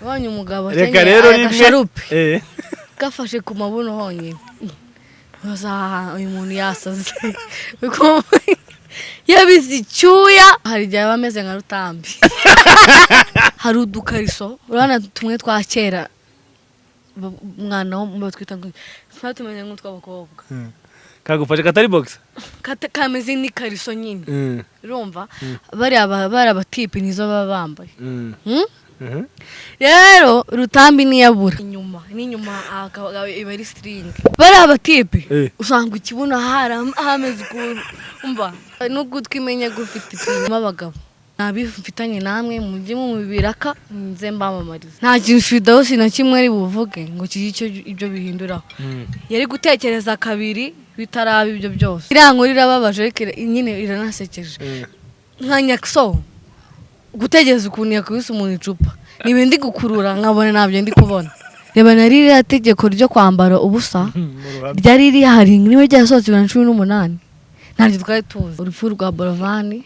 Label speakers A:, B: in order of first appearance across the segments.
A: Ubonye umugabo
B: Reka
A: akenyeye
B: rero rimwe
A: agasharupe gafashe ku mabuno honyine, uyu muntu yasaze, yabize icyuya. Hari igihe aba ameze nka Rutambi. Hari udukariso urabona tumwe twa kera, umwana wo twita ngo tumeze nk'utw'abakobwa.
B: Kagufashe katari box.
A: Kameze n'ikariso nyine, urumva bariya bari abatipe nizo baba bambaye. Rero Rutambi niyabura inyuma n'inyuma iba ari string. Bariya abatipe usanga ikibuno hameze ukuntu, umva n'ugutwi imenya gufite inyuma. Abagabo ntabifitanye namwe, mujye mu biraka nze mbamamariza. Nta kintu Firdausi na kimwe ari buvuge ngo kigire icyo ibyo bihinduraho. Yari gutekereza kabiri bitaraba ibyo byose. Iriya nkuru irababaje ariko nyine iranasekeje. Nka Nyakso gutegereza ukuntu yakubise umuntu icupa, ni ibindi gukurura nkabona ntabyo ndi kubona. Reba na ririya tegeko ryo kwambara ubusa ryari rihari niba ryarasohotse 2018, ntabyo twari tuzi. Urupfu rwa Borovani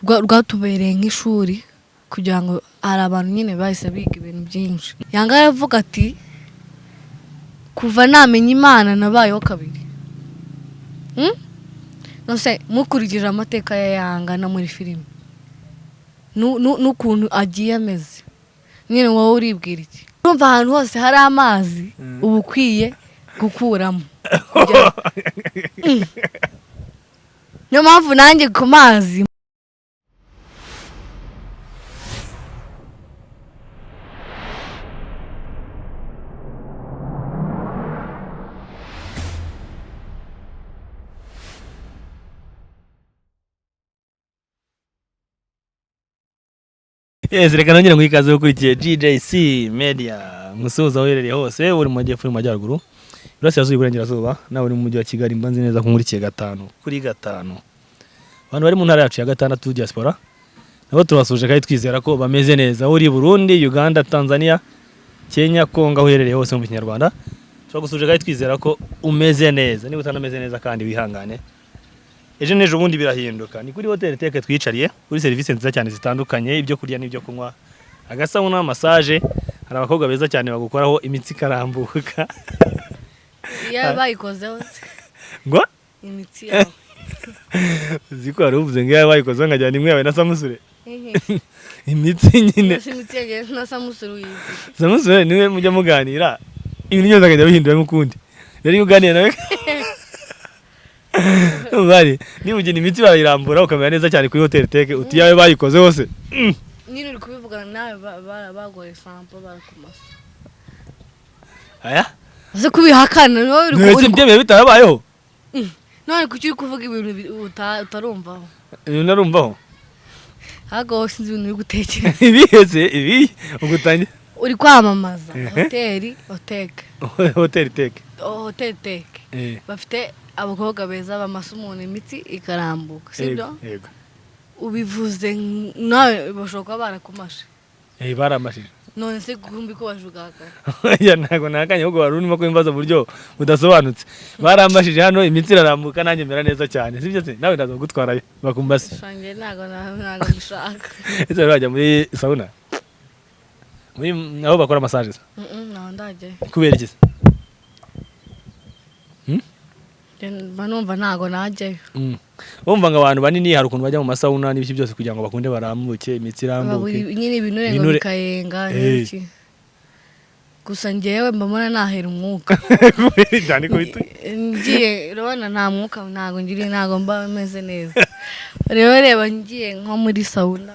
A: rwatubereye nk'ishuri, kugira ngo hari abantu nyine bahise biga ibintu byinshi. Yanga aravuga ati kuva namenya Imana nabayeho kabiri. Nose mukurikije amateka ya Yanga no muri filime n'ukuntu agiye ameze nyine, wowe uribwira iki? Urumva ahantu hose hari amazi uba ukwiye gukuramo. Niyo mpamvu nanjye ku mazi.
B: Yes, reka nongere nguhe ikaze ukurikiye GJC Media. Musuhuza aho uherereye hose, uri mu majyepfo, uri mu majyaruguru, iburasirazuba, iburengerazuba, nawe uri mu mujyi wa Kigali, mba nzi neza ko nkurikiye 5 kuri 5. Abantu bari mu ntara yacu ya gatandatu diaspora nabo turabasuhuje kandi twizera ko bameze neza. Uri i Burundi, Uganda, Tanzania, Kenya, Kongo, aho uherereye hose mu Kinyarwanda, turagusuhuje kandi twizera ko umeze neza. Niba utanameze neza kandi wihangane, ejo n'ejo bundi birahinduka. Ni kuri hoteli Teke twicariye kuri serivisi nziza cyane zitandukanye, ibyo kurya n'ibyo kunywa, agasabune, massage. Hari abakobwa beza cyane bagukoraho imitsi ikarambuka.
A: Iyo bayikozeho se?
B: Ngo
A: imitsi yawe.
B: Uzi ko wari uvuze ngo iyo bayikozeho nkajyana imwe yawe na Samusure imitsi nyine.
A: Imitsi yanjye na Samusure uyizi?
B: Samusure niwe mujya muganira ibintu byose akajya bihinduramo ukundi. Rero iyo uganiye nawe bari niba ugena imitsi barayirambura ukamera neza cyane. Kuri hoteli Teke uti iyawe bayikoze hose.
A: Nyine uri kubivugana nawe bagoye sampo barakumasa.
B: Aya.
A: Uze kubihakana wowe uri
B: Mwese byemeye bitarabayeho.
A: None kuki uri kuvuga ibintu utarumvaho?
B: Ibintu narumvaho.
A: Ahubwo wowe sinzi ibintu uri gutekereza.
B: Ibiheze ibi ugutangira.
A: Uri kwamamaza hoteli Oteke.
B: Hoteli Teke.
A: Hoteli Teke bafite abakobwa beza bamasa umuntu imitsi ikarambuka, sibyo?
B: Yego.
A: Ubivuze nawe bashobora kuba barakumashe.
B: Baramashije.
A: None se kumbi ko bajugaka?
B: Ya, ntabwo nahakanye, ahubwo wari urimo kubimbaza mu buryo budasobanutse. Baramashije hano imitsi irarambuka nanjye mera neza cyane, sibyo se? Nawe ndaza kugutwarayo bakumbase.
A: Shange ntabwo mbishaka.
B: Ese wari wajya muri sauna, muri aho bakora massage se?
A: Ntaho ndajyayo.
B: Kubera iki se?
A: Njye mba numva ntabwo najyayo.
B: Wumva ngo abantu banini hari ukuntu bajya mu masauna n'ibiki byose kugira ngo bakunde barambuke imitsi irambuke.
A: Nyine ibinure ngo bikayenga n'ibiki. Gusa njyewe mba mbona nahera umwuka.
B: Kubera cyane ko
A: Ngiye urabona nta mwuka ntabwo ngira, ntabwo mba meze neza. Rero reba ngiye nko muri sauna,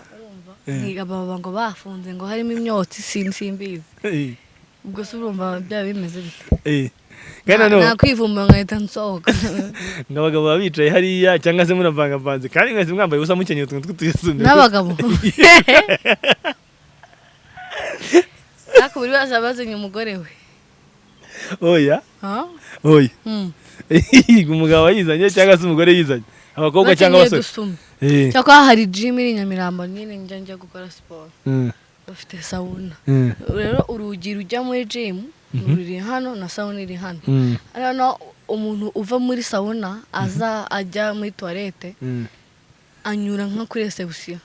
A: urumva baba ngo bafunze ngo harimo imyotsi, simbizi. Ubwo se urumva byaba bimeze bite?
B: Kandi noneho
A: Nakwivumbura nkahita nsohoka.
B: Ngo abagabo baba bicaye hariya cyangwa se muravangavanze kandi mwese mwambaye ubusa mukenyeye utuntu tw'utuyisume.
A: N'abagabo, ariko buri wese aba azanye umugore we.
B: Oya.
A: Ha?
B: Oya. Umugabo yizanye cyangwa se umugore yizanye, abakobwa cyangwa
A: Bakenyeye
B: abasore.
A: udusume. Cyakora hari gym iri i Nyamirambo nyine njya gukora siporo, bafite sauna. Rero urugi rujya muri gym ruri hano na sauna iri hano. Hano umuntu uva muri sauna aza ajya muri toilette. Anyura nko kuri reception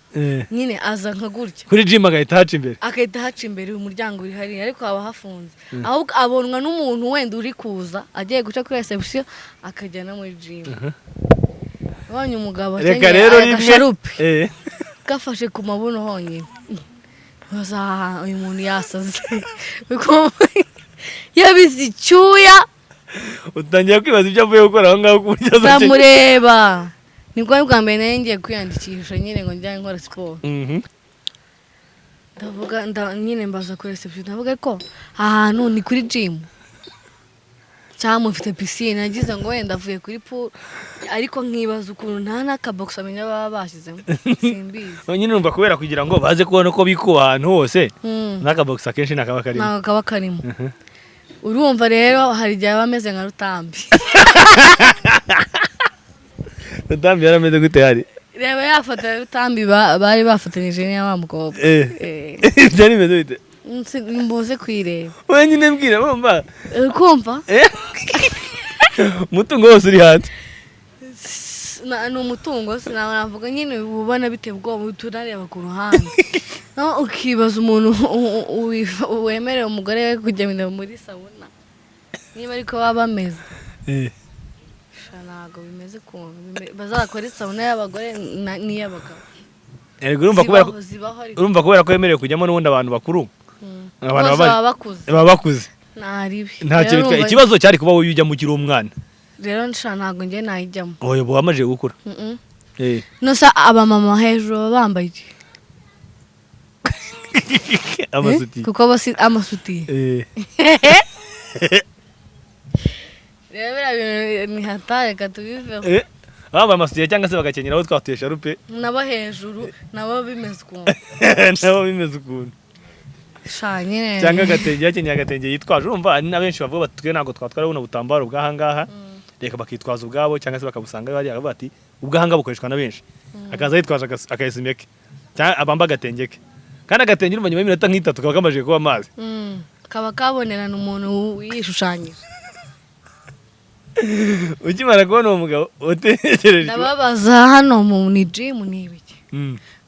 A: nyine, aza nka gutya.
B: Kuri gym agahita haca imbere.
A: Agahita haca imbere, umuryango uri hariya ariko haba hafunze, ahubwo abonwa n'umuntu wenda uri kuza agiye guca kuri reception akajya no muri gym. Abonye umugabo
B: Reka
A: akenyeye
B: rero rimwe
A: agasharupe gafashe ku mabuno honyine. Baza, "Ah, uyu muntu yasaze." Yabize icyuya.
B: Utangira kwibaza ibyo avuye gukora aho ngaho ku buryo azace.
A: Ndamureba, nibwo ari bwa mbere nari ngiye kwiyandikisha nyine ngo njye nkora siporo. Ndavuga nyine mbaza kuri reception, ndavuga ko ahantu ni kuri gym cyangwa mufite piscine. Nagize ngo wenda avuye kuri pool, ariko nkibaza ukuntu nta n'akabogisi amenya baba bashyizemo, simbizi.
B: Nyine urumva kubera kugira ngo baze kubona ko bikuba ahantu hose, n'akabogisi akenshi ntakaba karimo.
A: Ntabwo kaba karimo. Urumva rero hari igihe aba ameze nka Rutambi.
B: Rutambi yarameze gute hari?
A: Reba yafata Rutambi bari bafatanyije n'iya wa mukobwa.
B: Byari bimeze bite?
A: Mbuze kuyireba.
B: Wenyine mbwira bumva.
A: Uri kumva?
B: Umutungo wose uri hanze.
A: Ni umutungo sinavuga nyine, uba ubona biteye ubwoba, tunareba ku ruhande. No, ukibaza umuntu wemerewe umugore we kujya muri sauna niba ariko baba bameze. Sha, ntabwo bimeze ukuntu bazakora sauna y'abagore n'iy'abagabo.
B: Erega urumva kubera ko
A: Zibaho, zibaho ariko.
B: Urumva kubera ko yemerewe kujyamo n'ubundi abantu bakuru, abantu
A: Bose baba bakuze.
B: Baba bakuze.
A: Nta ribi.
B: Ntacyo
A: Rero
B: bitwaye. Ikibazo cyari kuba wowe ujyamo ukiri umwana.
A: Rero nsha ntabwo njye nayijyamo.
B: Oya, ubu wamaze gukura.
A: No se abamama hejuru baba bambaye iki?
B: Amasutiye.
A: Kuko basi amasutiye. Rero biriya bintu ni hatari, reka tubiveho.
B: Bambaye amasutiye cyangwa se bagakenyeraho twatuye sharupe.
A: Nabo hejuru nabo bimeze ukuntu.
B: Nabo bimeze ukuntu.
A: Sha nyine.
B: Cyangwa agatenge, yakenyeye agatenge yitwaje. Urumva hari na benshi bavuga bati twe ntabwo twatwara buno butambaro bw'ahangaha, reka bakitwaza ubwabo cyangwa se bakabusanga hariya, bakavuga bati ubw'ahangaha bukoreshwa na benshi, akaza yitwaje akayesime ke cyangwa abamba agatenge ke, kandi agatenge urumva nyuma y'iminota nk'itatu kaba kamaze kuba amazi.
A: Kaba kabonerana umuntu yishushanyije.
B: Ukimara kubona uwo mugabo utekereje
A: Ndababaza, hano mu ni gym ni ibiki?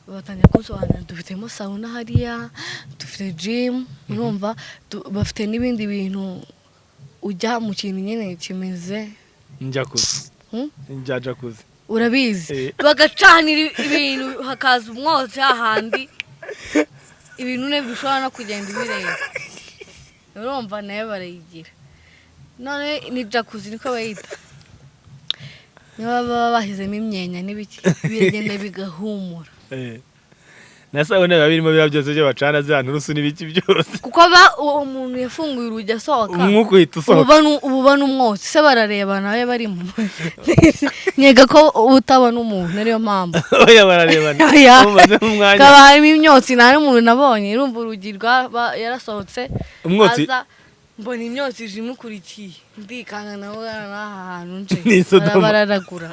A: Batangira kunsobanurira, dufitemo sauna hariya, dufite gym, urumva bafite n'ibindi bintu ujya mu kintu nyine kimeze
B: Njya kuzi.
A: Hmm?
B: Njya jacuzzi.
A: Urabizi. Bagacanira ibintu hakaza umwotsi hahandi, ibintu ne bishobora no kugenda ubireba. Urumva nayo barayigira none ni jacuzzi niko bayita, niba baba bashyizemo imyenya n'ibiki biragenda bigahumura.
B: Na sauna biba birimo biba byose byo bacana za nturusu n'ibiki byose.
A: Kuko uwo muntu yafunguye urugi asohoka,
B: Umwuka uhita usohoka.
A: Uba n'umwotsi se barareba nawe barimo, nkeka ko utabona umuntu ariyo mpamvu.
B: Oya, bararebana.
A: Oya.
B: Mumaze umwanya.
A: Kaba harimo imyotsi, nta n'umuntu nabonye. Urumva urugi yarasohotse,
B: Umwotsi.
A: aza mbona imyotsi ije imukurikiye, ndikanga nawe n'aha hantu nje.
B: Ni Sodoma.
A: Bararagura.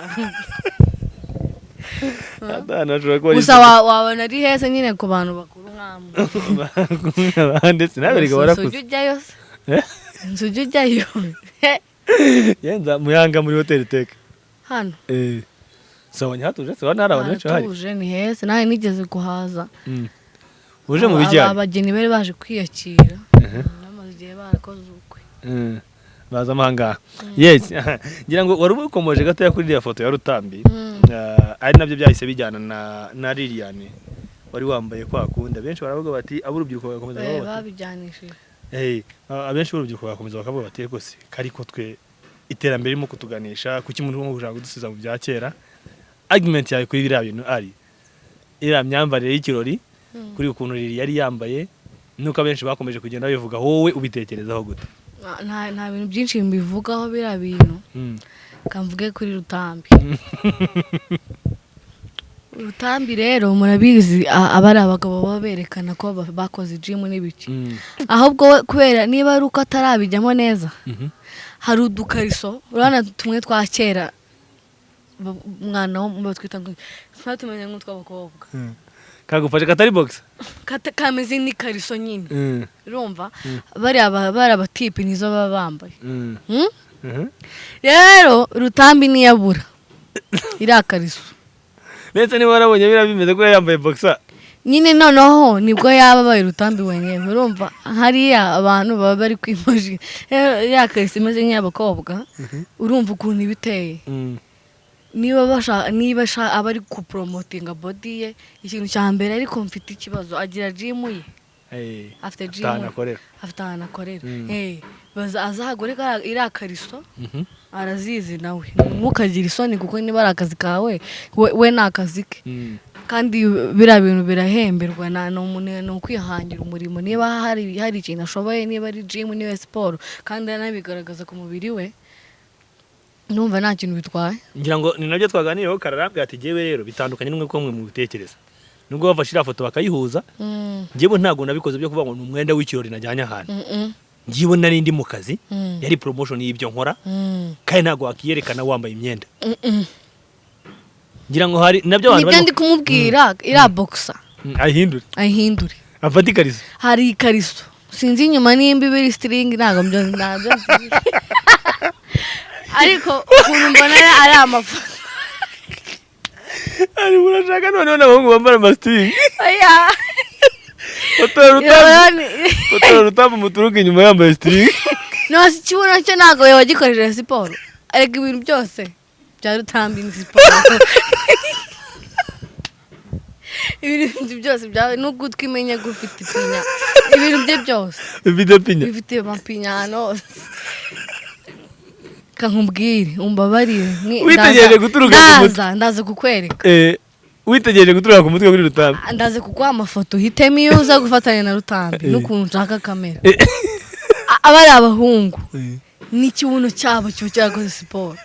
B: Ahantu hashobora kuba ari
A: Gusa wabona ari heza nyine ku bantu bakuru nkamwe.
B: Ndetse nawe reka
A: Inzu
B: warakuze.
A: ujya ujyayo se?
B: Eh?
A: Inzu ujya ujyayo?
B: Yenza muyanga muri hoteli teka.
A: Hano?
B: So wabonye hatuje se? Wabona hari abantu benshi bahari?
A: Haratuje, ni heza, nawe nigeze kuhaza.
B: Uje mu bijyanye
A: Abageni bari baje kwiyakira, bamaze igihe barakoze ubukwe.
B: Baza ahangaha. Yes, ngira ngo wari ukomoje gatoya kuri iriya foto ya Rutambi. Ari nabyo byahise bijyana na Liliane wari wambaye kwa kunda, benshi baravuga bati ab'urubyiruko bagakomeza bakavuga bati
A: Babijyanishije.
B: Abenshi b'urubyiruko bagakomeza bakavuga bati rwose kariko twe iterambere ririmo kutuganisha kuki umuntu urimo gushaka kudusubiza mu bya kera. Argument yawe kuri biriya bintu ari iriya myambarire y'ikirori, kuri ukuntu Lili yari yambaye, nuko abenshi bakomeje kugenda babivuga, wowe ubitekerezaho gute?
A: Nta bintu byinshi mbivugaho biriya bintu. Kamvuge kuri Rutambi. Rutambi rero murabizi, aba ari abagabo baba berekana ko bakoze gym n'ibiki. Ahubwo we kubera niba ari uko atarabijyamo neza, hari udukariso urabona tumwe twa kera, umwana wo batwita ngo ntatumenya nk'utw'abakobwa.
B: Kagufashe katari box.
A: Kameze n'ikariso nyine. Urumva bariya bariya batipe nizo baba bambaye. Hmm?
B: Mhm.
A: Rero Rutambi niyabura iriya kariso.
B: Ndetse niba warabonye biriya bimeze ko yambaye boxer.
A: Nyine noneho nibwo yaba abaye Rutambi wenyine. Urumva hariya abantu baba bari kwimajina ya kariso imeze nk'iy'abakobwa, urumva ukuntu iba iteye. Niba bashaka, niba aba ari kuporomotinga body ye, ikintu cya mbere, ariko mfite ikibazo, agira gym ye? Afite
B: afite ahantu
A: gym?
B: Akorera.
A: Afite ahantu akorera. Azahagure iriya kariso. Arazizi nawe, ntukagire isoni, kuko niba ari akazi kawe, we ni akazi ke. Kandi biriya bintu birahemberwa. Ni umuntu, ni ukwihangira umurimo. Niba hari ikintu ashoboye, niba ari gym, niba siporo, kandi anabigaragaza ku mubiri we, numva nta kintu bitwaye.
B: Ngira ngo ni nabyo twaganiriyeho, kararambwira ati: "Jyewe rero bitandukanye n'umwe ko mwe mubitekereza, nubwo bafashe iriya foto bakayihuza, njyewe ntabwo nabikoze byo kuvuga ngo ni umwenda w'ikirori najyanye ahantu. Njyewe nari ndi mu kazi, yari promotion y'ibyo nkora, kandi ntabwo wakiyerekana wambaye imyenda." Ngira ngo hari nabyo abantu
A: Nibyo
B: barimo
A: ndi kumubwira, iriya boxer
B: ayihindure.
A: Ayihindure.
B: Afate ikariso.
A: Hari ikariso, sinzi inyuma nimba iba iri string, ntabwo ntabyo nzi, ariko ukuntu mbona ari amafoto.
B: Ari urashaka noneho n'abahungu bambara amasitringi?
A: Oya.
B: Fotora Rutambi, fotora Rutambi muturuka inyuma yambaye string.
A: No si ikibuno cyo, ntabwo wagikoresheje siporo. Ariko ibintu byose bya Rutambi ni siporo. Ibintu byose byawe n'ugutwi imenya gufite ipinya, ibintu bye byose
B: bifite pinya.
A: Bifite amapinya ahantu hose. Kankubwire, umbabarire.
B: Witegereje guturuka ku mutwe.
A: Ndaza kukwereka.
B: Witegereje guturuka ku mutwe kuri Rutambi.
A: Ndaza kuguha amafoto, uhitemo iyo uza gufatanya na Rutambi n'ukuntu nshaka kamera. Aba ari abahungu n'ikibuno cyabo kiba cyarakoze siporo.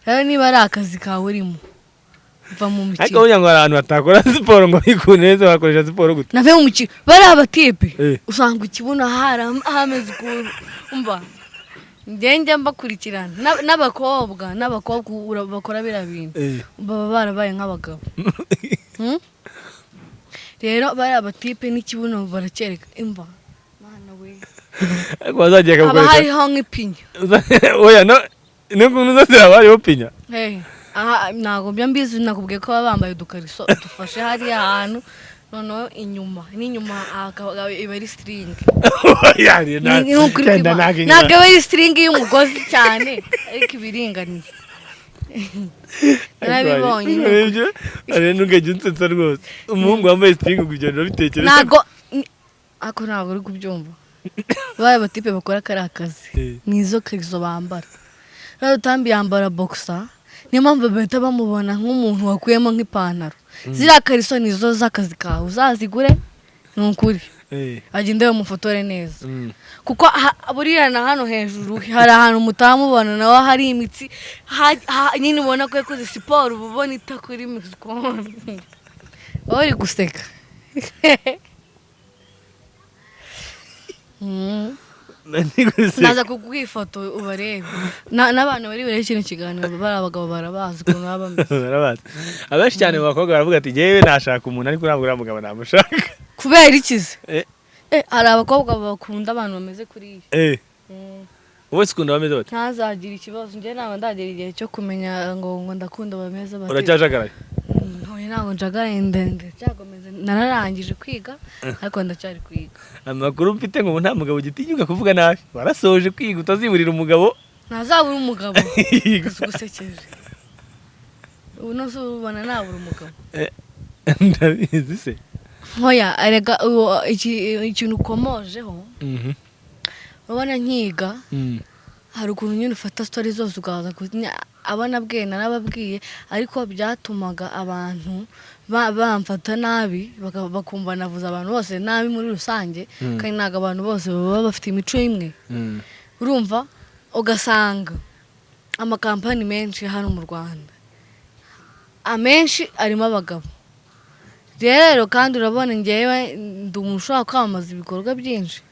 A: Rero niba ari akazi kawe urimo, va mu
B: Ariko
A: mikino.
B: burya ngo hari ahantu batakora siporo ngo bikunde neza, bakoresha siporo gute?
A: Nave mu mikino. Bariya batipe usanga ikibuno hameze ukuntu, umva, njye mbakurikirana. N'abakobwa bakora biriya bintu baba barabaye nk'abagabo. Rero bariya batipe n'ikibuno baracyereka, imva mwana we.
B: Ariko wazagiye
A: Haba
B: akagukoresha
A: hariho nk'ipinya.
B: Oya, no n'ukuntu uzasira haba hariho pinya.
A: Hey, aha ntabwo byo mbizi. Nakubwiye ko baba bambaye udukariso dufashe hariya hantu, noneho inyuma n'inyuma akaba iba ari string.
B: Oya,
A: Ni ukuri
B: genda.
A: kw'Imana.
B: Ntabwo inyuma.
A: Ntabwo aba ari string y'umugozi cyane, ariko iba iringaniye. Narabibonye, ni ukuri.
B: Ibyo hari n'ugajya unsetsa rwose, umuhungu wambaye string kugenda urabitekereza.
A: Ntabwo ako, ntabwo uri kubyumva. Bariya batipe bakora kariya kazi ni izo kariso bambara. Rero Rutambi yambara boxer, niyo mpamvu bahita bamubona nk'umuntu wakuyemo nk'ipantaro. Ziriya kariso ni zo z'akazi kawe, uzazigure, ni ukuri. Agende bamufotore neza, kuko buriya na hano hejuru hari ahantu mutamubona, nawe hari imitsi nyine ubona ko yakoze siporo, uba ubona itakuri imitsi. Wowe uri guseka.
B: Ndi guseka.
A: Naza kuguha ifoto ubarebe. N'abantu bari burebe kino kiganiro, bari abagabo, barabazi ukuntu baba bameze.
B: Barabazi. Abenshi cyane mu bakobwa baravuga ati: "Jyewe nashaka umuntu, ariko ntabwo uriya mugabo namushaka."
A: Kubera ikize?
B: Eh.
A: Hari abakobwa bakunda abantu bameze kuriya.
B: Wowe se ukunda bameze bate?
A: Ntazagire ikibazo, njye ntabwo ndagera igihe cyo kumenya ngo ndakunda bameze bate.
B: Uracyajagaraye?
A: Oya, ntabwo njagaraye, ndende cyakomeze. Nararangije kwiga, ariko ndacyari kwiga.
B: Amakuru mfite ngo ubu nta mugabo ugitinyuka kuvuga nabi, warasoje kwiga, utaziburira umugabo.
A: Ntazabura umugabo. Gusekeje, ubu nose ubona nabura umugabo?
B: Ndabizi se.
A: Nkoya erega ikintu ukomojeho, urabona nkiga, hari ukuntu nyine ufata story zose ukaza abo nabwiye narababwiye, ariko byatumaga abantu bamfata nabi, bakumva navuze abantu bose nabi muri rusange, kandi ntabwo abantu bose baba bafite imico imwe. Urumva, ugasanga amakampani menshi hano mu Rwanda, amenshi arimo abagabo. Rero kandi urabona ngewe ndi umuntu ushobora kwamamaza ibikorwa byinshi,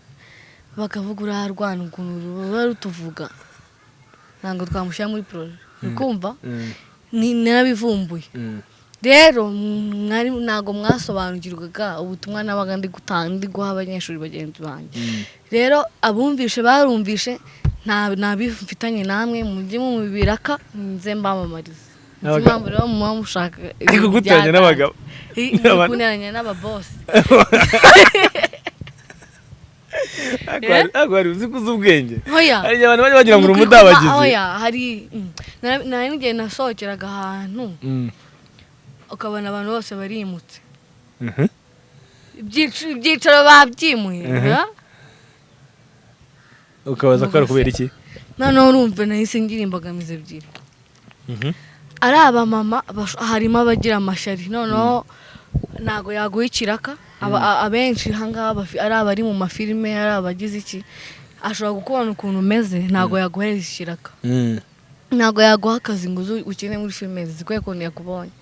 A: bakavuga uriya rwana ukuntu ruba rutuvuga, ntabwo twamushyira muri projet. Uri kumva? Narabivumbuye. Rero mwari ntabwo mwasobanukirwaga ubutumwa nabaga ndi gutanga, ndi guha abanyeshuri bagenzi banjye. Rero abumvishe barumvishe, nta bifitanye namwe, mujye mu biraka nze mbamamariza. Impamvu rero muba mushaka
B: Ariko guteranya n'abagabo.
A: Kunteranya n'ababosi.
B: Ariko hari uzi kuzi ubwenge.
A: Oya.
B: Hari igihe abantu bajya bagira ngo uri umudabagizi.
A: Oya, hari nari n'igihe nasohokeraga ahantu ukabona abantu bose barimutse. Ibyicaro babyimuye.
B: Ukabaza ko ari ukubera iki?
A: Noneho urumva nahise ngira imbogamizi ebyiri. Ari abamama harimo abagira amashyari, noneho ntago yaguha ikiraka. Abenshi ahangaha ari abari mu mafilime, ari abagize iki, ashobora kukubona ukuntu umeze, ntago yaguhereza ikiraka, ntago yaguha akazi ngo uze ukine muri filime zikwiye ukuntu yakubonye.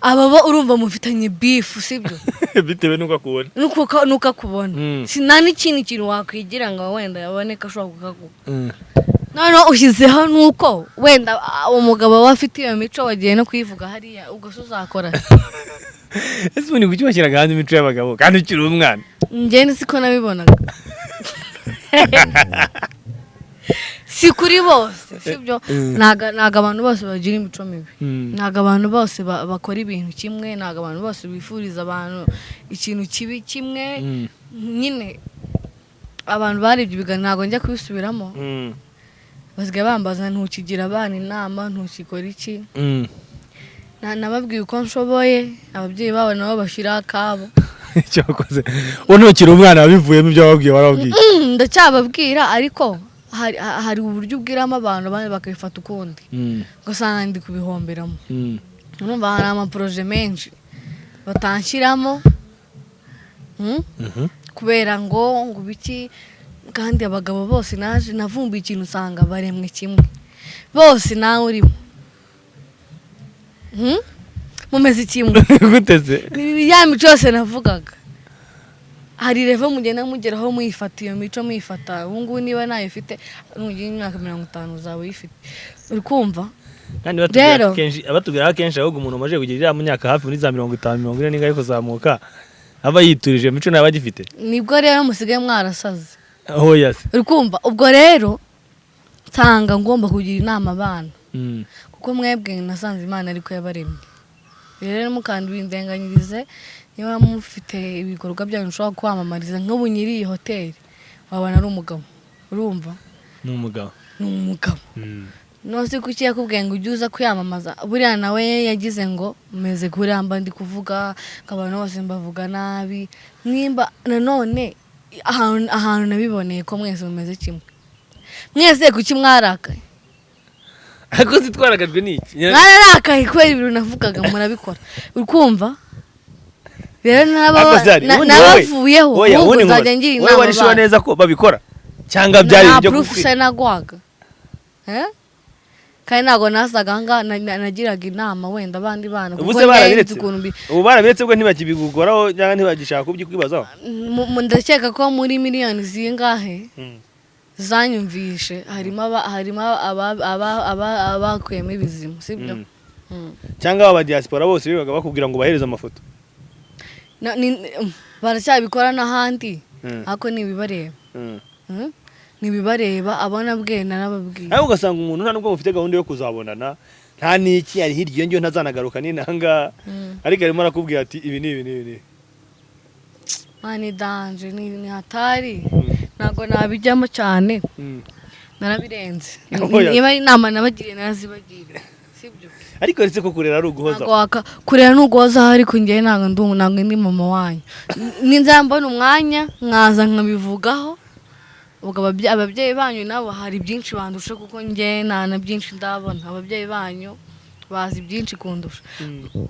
A: Aba bo urumva mufitanye bifu, sibyo?
B: Bitewe n'uko akubona.
A: Nuko akubona, nta n'ikindi kintu wakwigira ngo wenda yaboneke ashobora kukaguha. Noneho ushyizeho nuko wenda umugabo we afite iyo mico, wagiye no kuyivuga hariya, ubwo se uzakora?
B: Ese ubundi kuki washyiraga hanze imico y'abagabo kandi ukiri umwana?
A: Njye siko nabibonaga, si kuri bose, sibyo? Ntago abantu bose bagira imico mibi, ntago abantu bose bakora ibintu kimwe, ntago abantu bose bifuriza abantu ikintu kibi kimwe. Nyine abantu barebye ibiganiro, ntago njya kubisubiramo, basigaye bambaza ntukigira abana inama, ntukikora iki. Nababwiye uko nshoboye, ababyeyi babo nabo bashyiraho akabo.
B: Icyo wakoze ubu ntukiri umwana wabivuyemo, ibyo wababwiye warababwiye.
A: Ndacyababwira, ariko hari uburyo ubwiramo abantu, abandi bakabifata ukundi, ugasanga ndi kubihomberamo. Urumva hari amaporoje menshi batanshyiramo kubera ngo biki, kandi abagabo bose naje navumbuye ikintu usanga baremwe kimwe bose, nawe urimo. Mumeze kimwe.
B: Guteze.
A: Ya mico yose navugaga, hari level mugenda mugeraho muyifata, iyo mico muyifata. Ubu ngubu niba nayo ifite, nugira imyaka 50 uzaba uyifite, uri kumva?
B: Kandi batubwira kenshi, abatubwira kenshi, ahubwo umuntu umaze kugira iriya myaka hafi muri za 50, 40 n'ingahe kuzamuka, aba yiturije, imico ntaba agifite.
A: Nibwo rero musigaye mwarasaze.
B: Oya se.
A: Uri kumva? Ubwo rero nsanga ngomba kugira inama abana, kuko mwebwe nasanze Imana ariko yabaremye. Rero mukandwindenganyirize, niba mufite ibikorwa byanyu ushobora kwamamariza, nk'ubu nyiri iyi hoteli wabona ari umugabo, urumva?
B: Ni umugabo.
A: Ni umugabo. Nose kuki yakubwiye ngo ujye uza kwiyamamaza? Buriya nawe yagize ngo meze kuriya mba ndi kuvuga ngo abantu bose mbavuga nabi. Nimba nanone ahantu nabiboneye ko mwese mumeze kimwe, mwese kuki mwarakaye?
B: Ariko zitwaragajwe n'iki?
A: Mwararakaye kubera ibintu navugaga murabikora, uri kumva? Rero nabavuyeho, ahubwo nzajya ngira inama.
B: Wowe warishyura neza ko babikora cyangwa byari
A: ibyo gukwiye? Nta nagwaga, kandi ntabwo nasaga ahangaha, nagiraga inama wenda abandi bana.
B: Ubu se barabiretse? Ubu barabiretse, bwo ntibakibigukoraho cyangwa ntibagishaka kubyikwibazaho?
A: Ndakeka ko muri miliyoni zingahe zanyumvishe harimo abakuyemo ibizima, sibyo?
B: Cyangwa aba diaspora bose bibaga bakubwira ngo bahereze amafoto?
A: Baracyabikora n'ahandi, ariko ntibibareba, ntibibareba, abona bwe narababwiye.
B: Ariko ugasanga umuntu nta nubwo mufite gahunda yo kuzabonana, nta n'iki, ari hirya iyo ngiyo, ntazanagaruka n'inanga, ariko arimo arakubwira ati ibi ni ibi n'ibi n'ibi.
A: Ni danje, ni hatari, ntabwo nabijyamo cyane, narabirenze. Niba ari inama nabagiriye, narazibagiriye, sibyo?
B: Ariko uretse ko kurera ari uguhozaho.
A: Kurera ni uguhozaho, ariko njyewe ntabwo ndi mama wanyu. Ninzambona umwanya nkaza nkabivugaho. Ubwo ababyeyi banyu nabo hari byinshi bandusha, kuko njye nta na byinshi ndabona. Ababyeyi banyu bazi byinshi kundusha,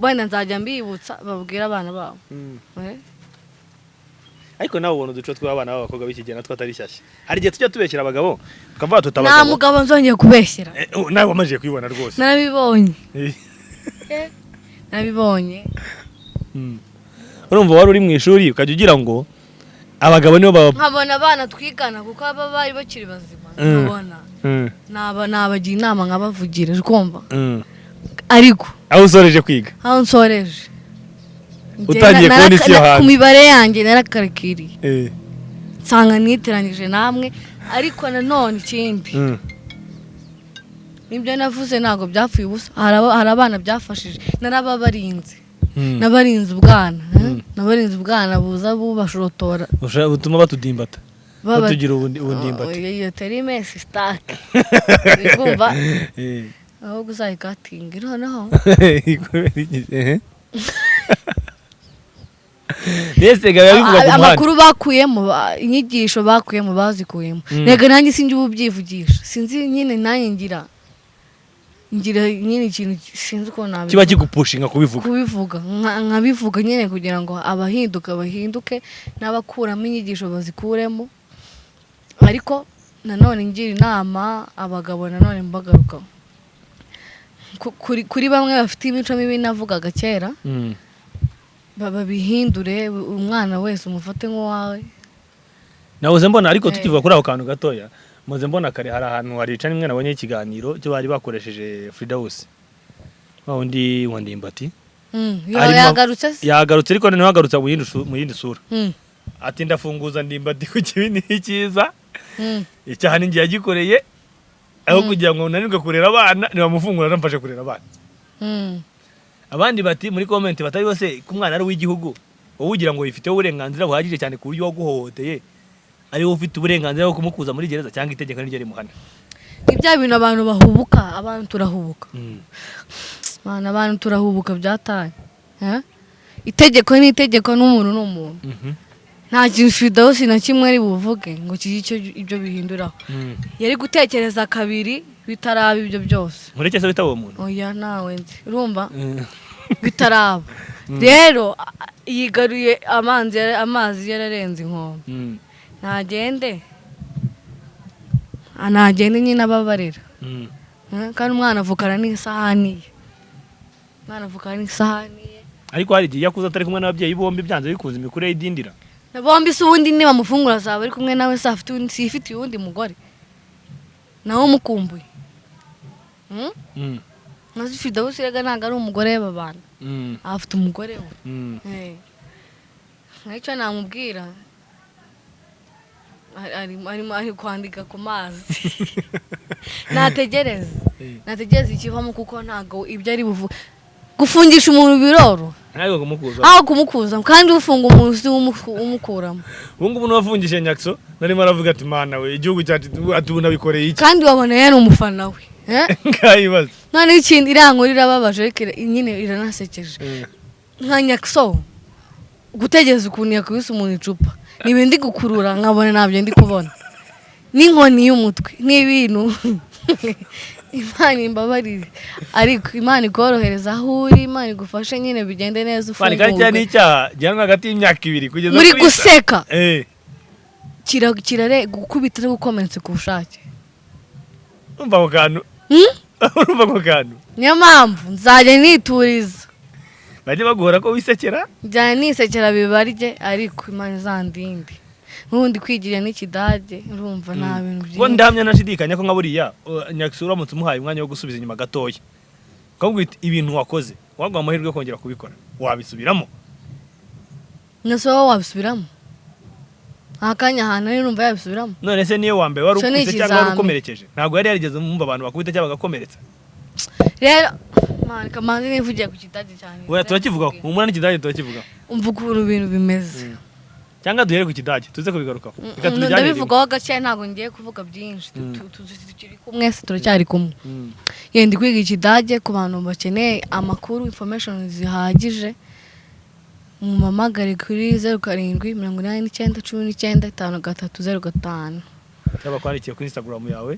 A: wenda nzajya mbibutsa babwira abana babo.
B: Ariko nawe ubona uduco tw'abana b'abakobwa b'iki gihe natwo atari shyashya. Hari igihe tujya tubeshyera abagabo tukavuga tuti abagabo.
A: Nta mugabo nzongeye kubeshyera.
B: Nawe wamajije kubibona rwose.
A: Narabibonye. Narabibonye.
B: Urumva wari uri mu ishuri ukajya ugira ngo abagabo nibo baba.
A: Nkabona abana twigana, kuko aba bari bakiri bazima, nkabona nabagira inama nkabavugira, urikumva? Ariko
B: aho usoreje kwiga,
A: aho nsoreje
B: utangiye kubona isi yo hanze,
A: ku mibare yanjye narakarikiriye, nsanga niteranyije namwe. Ariko nanone ikindi, Nibyo navuze ntabwo byapfuye ubusa. Hari abana byafashije, narababarinze. Nabarinze ubwana, eh? Nabarinze ubwana buza bubashotora.
B: Butuma batudimbata, batugira ubundimbati.
A: Oh, iyo terime si sitake uri kumva? Ahubwo uzayikatinge noneho.
B: Kubera iki? Ehe. Mbese gaba bivuga ku muhanda.
A: Amakuru bakuyemo, inyigisho bakuyemo bazikuyemo. Rega nanjye sinjye uba ubyivugisha, sinzi nyine, nanjye ngira nyine ikintu, sinzi uko nabivuga.
B: Kiba kigupushinga kubivuga.
A: Kubivuga, nkabivuga nyine kugira ngo abahinduka bahinduke, n'abakuramo inyigisho bazikuremo. Ariko nanone ngira inama abagabo, nanone mbagaruka kuri bamwe bafite imico mibi navugaga kera, babihindure. Umwana wese umufate nk'uwawe.
B: Nahoze mbona ariko, tukivuga kuri ako kantu gatoya, muze mbona kare hari ahantu hari ica nimwe nabonye ikiganiro cyo bari bakoresheje Fridaus, wa wundi wa Ndimbati.
A: Yagarutse se?
B: Yagarutse, ariko noneho yagarutse mu yindi sura. Ati: "Ndafunguza Ndimbati ku kibi n'icyiza. Icyaha ni njye yagikoreye, aho kugira ngo unanirwe kurera abana ntibamufungura, aramfashe kurera abana." Abandi bati muri comment batari bose ko umwana ari uw'igihugu, wowe ugira ngo wifiteho uburenganzira buhagije cyane ku buryo waguhohoteye ari wowe ufite uburenganzira bwo kumukuza muri gereza, cyangwa itegeko niryo rimuhana?
A: Ni bya bintu abantu bahubuka, abantu turahubuka. Mana, abantu turahubuka byataye. Eh? Itegeko ni itegeko, n'umuntu ni umuntu. Nta kintu Firdausi na kimwe ari buvuge ngo kigire icyo ibyo bihinduraho. Yari gutekereza kabiri bitaraba ibyo byose.
B: Nkureke se wita uwo muntu?
A: Oya, nawe nzi, urumva bitaraba rero, yigaruye amazi yararenze inkombe. Ntagende, ntagende nyine ababarira. Kandi umwana avukana n'isahani ye, umwana avukana n'isahani ye.
B: Ariko hari igihe iyo akuze atari kumwe n'ababyeyi bombi, byanze bikunze imikurire y'idindira.
A: Na bombi se ubundi nibamufungura azaba ari kumwe nawe se? Afite undi, sifitiye uwundi mugore nawe umukumbuye? Maze Firdausi rega ntabwo ari umugore babana. Afite umugore we. Nk'icyo namubwira, arimo ari kwandika ku mazi, nategereze. Nategereze ikivamo, kuko ntabwo ibyo ari buvuge gufungisha umuntu biroro.
B: Ntabwo kumukuza.
A: Aho kumukuza, kandi ufunga umuntu si we umukuramo.
B: Ubu ngubu n'uwafungishije Nyakso narimo aravuga ati: "Mana we, igihugu cyacu," ati: "Ubu nabikoreye iki?"
A: Kandi wabona yari umufana we. Eh?
B: Ngayibaza.
A: Noneho ikindi, iriya nkuru irababaje ariko nyine iranasekeje. Nka Nyakso gutegereza ukuntu yakubise umuntu icupa, ni ibintu ndi gukurura nkabona ntabyo ndi kubona, n'inkoni y'umutwe, n'ibintu. Imana imbabarire, ariko Imana ikorohereza aho uri, Imana igufashe nyine bigende neza.
B: Kandi kandi cya ni
A: Ufungurwe.
B: icyaha gihanwa hagati y'imyaka 2 kugeza
A: Muri
B: kuri
A: guseka. Kirare gukubita no gukomeretsa ku bushake.
B: Urumva ako kantu?
A: Hmm?
B: Urumva ako kantu?
A: Niyo mpamvu nzajya nituriza.
B: Bajya baguhora ko wisekera.
A: Njyana nisekera bibarye, ariko Imana izandinde n'ubundi kwigira n'ikidage, urumva nta bintu
B: Ubwo
A: byinshi.
B: Ndahamya nashidikanya ko nka buriya Nyakso uramutse umuhaye umwanya wo gusubiza inyuma gatoya, ukamubwira uti ibintu wakoze waguha amahirwe yo kongera kubikora, wabisubiramo?
A: Nase wowe wabisubiramo? Nta kanya ahantu ari numva yabisubiramo.
B: None se niyo wa mbere wari
A: Icyo ni
B: ukubise cyangwa wari
A: ikizami.
B: ukomerekeje, ntabwo yari yarigeze mwumva abantu bakubita cyangwa bagakomeretsa.
A: Rero man, kamanzi nivugiye ku kidage cyane.
B: Oya, turakivugaho, humura, n'ikidage turakivugaho.
A: Umva ukuntu ibintu bimeze.
B: Cyangwa duhere ku kidage tuze kubigarukaho, reka tubijyane rimwe.
A: Ndabivugaho gake, ntabwo ngiye kuvuga byinshi. Tukiri kumwe se? Turacyari kumwe. Yenda kwiga ikidage, ku bantu bakeneye amakuru, information zihagije, mumamagare kuri 0789195305.
B: Cyangwa bakwandikiye kuri Instagram yawe.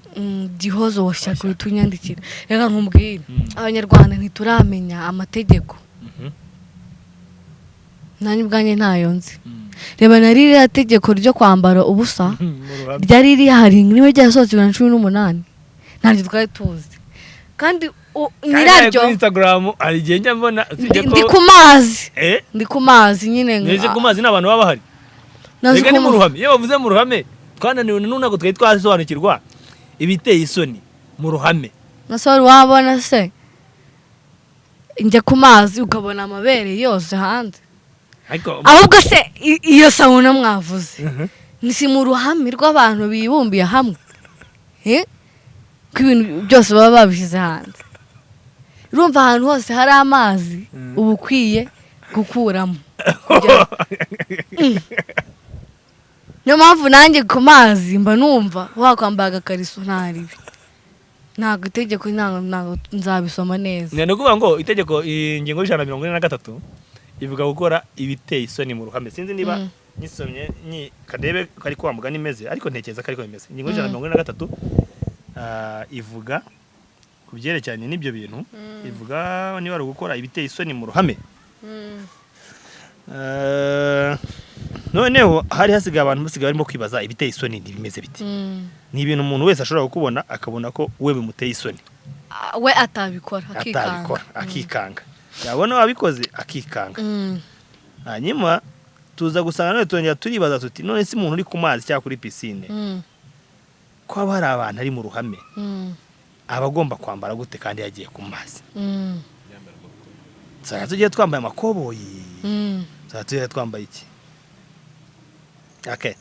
A: Gihozo wa Shyaka, uhita unyandikira. Reka nkubwire, Abanyarwanda ntituramenya amategeko. Nanjye ubwanjye ntayo nzi. Reba na ririya tegeko ryo kwambara ubusa
B: Mu ruhame.
A: ryari rihari niba ryarasohotse 2018, ntabyo twari tuzi, kandi
B: Kandi
A: nyiraryo
B: kuri Instagram hari igihe njya mbona usibye
A: ndi
B: ko
A: ku mazi. Ndi ku mazi nyine.
B: Neze ku mazi n'abantu baba bahari.
A: Nazi
B: Reka ni
A: ko
B: mu ruhame, iyo bavuze mu ruhame twananiwe n'ubu ntabwo twari twasobanukirwa ibiteye isoni mu ruhame.
A: Na se wari wabona se njya ku mazi ukabona amabere yose hanze?
B: Ariko
A: Ahubwo se iyo sauna mwavuze, ni si mu ruhame rw'abantu bibumbiye hamwe? Eh? Ko ko ibintu byose baba babishyize hanze. Urumva ahantu hose hari amazi uba ukwiye gukuramo. Niyo mpamvu nanjye ku mazi mba numva wakwambara agakariso ntaribi. Ntabwo itegeko, ntabwo nzabisoma neza.
B: Ni ukuvuga ngo itegeko, ingingo y'143 ivuga gukora ibiteye isoni mu ruhame. Sinzi niba nyisomye nyi kadebe kari kwa mugani imeze, ariko ntekereza ko ariko bimeze. Ingingo y'143 ivuga ku byerekeranye n'ibyo bintu, ivuga niba ari ugukora ibiteye isoni mu ruhame. Noneho hari hasigaye abantu basigaye barimo kwibaza ibiteye isoni ntibimeze bite. Ni ibintu umuntu wese ashobora kukubona akabona ko we bimuteye isoni.
A: Ah, we atabikora akikanga.
B: Atabikora akikanga, yabona wabikoze akikanga. Hanyuma tuza gusanga none tongera turibaza tuti: none se umuntu uri ku mazi cyangwa kuri pisine, ko haba hari abantu ari mu ruhame, aba agomba kwambara gute kandi yagiye ku mazi? Tuzajya tugiye twambaye amakoboyi? Tuzajya tugiye twambaye iki? Okay.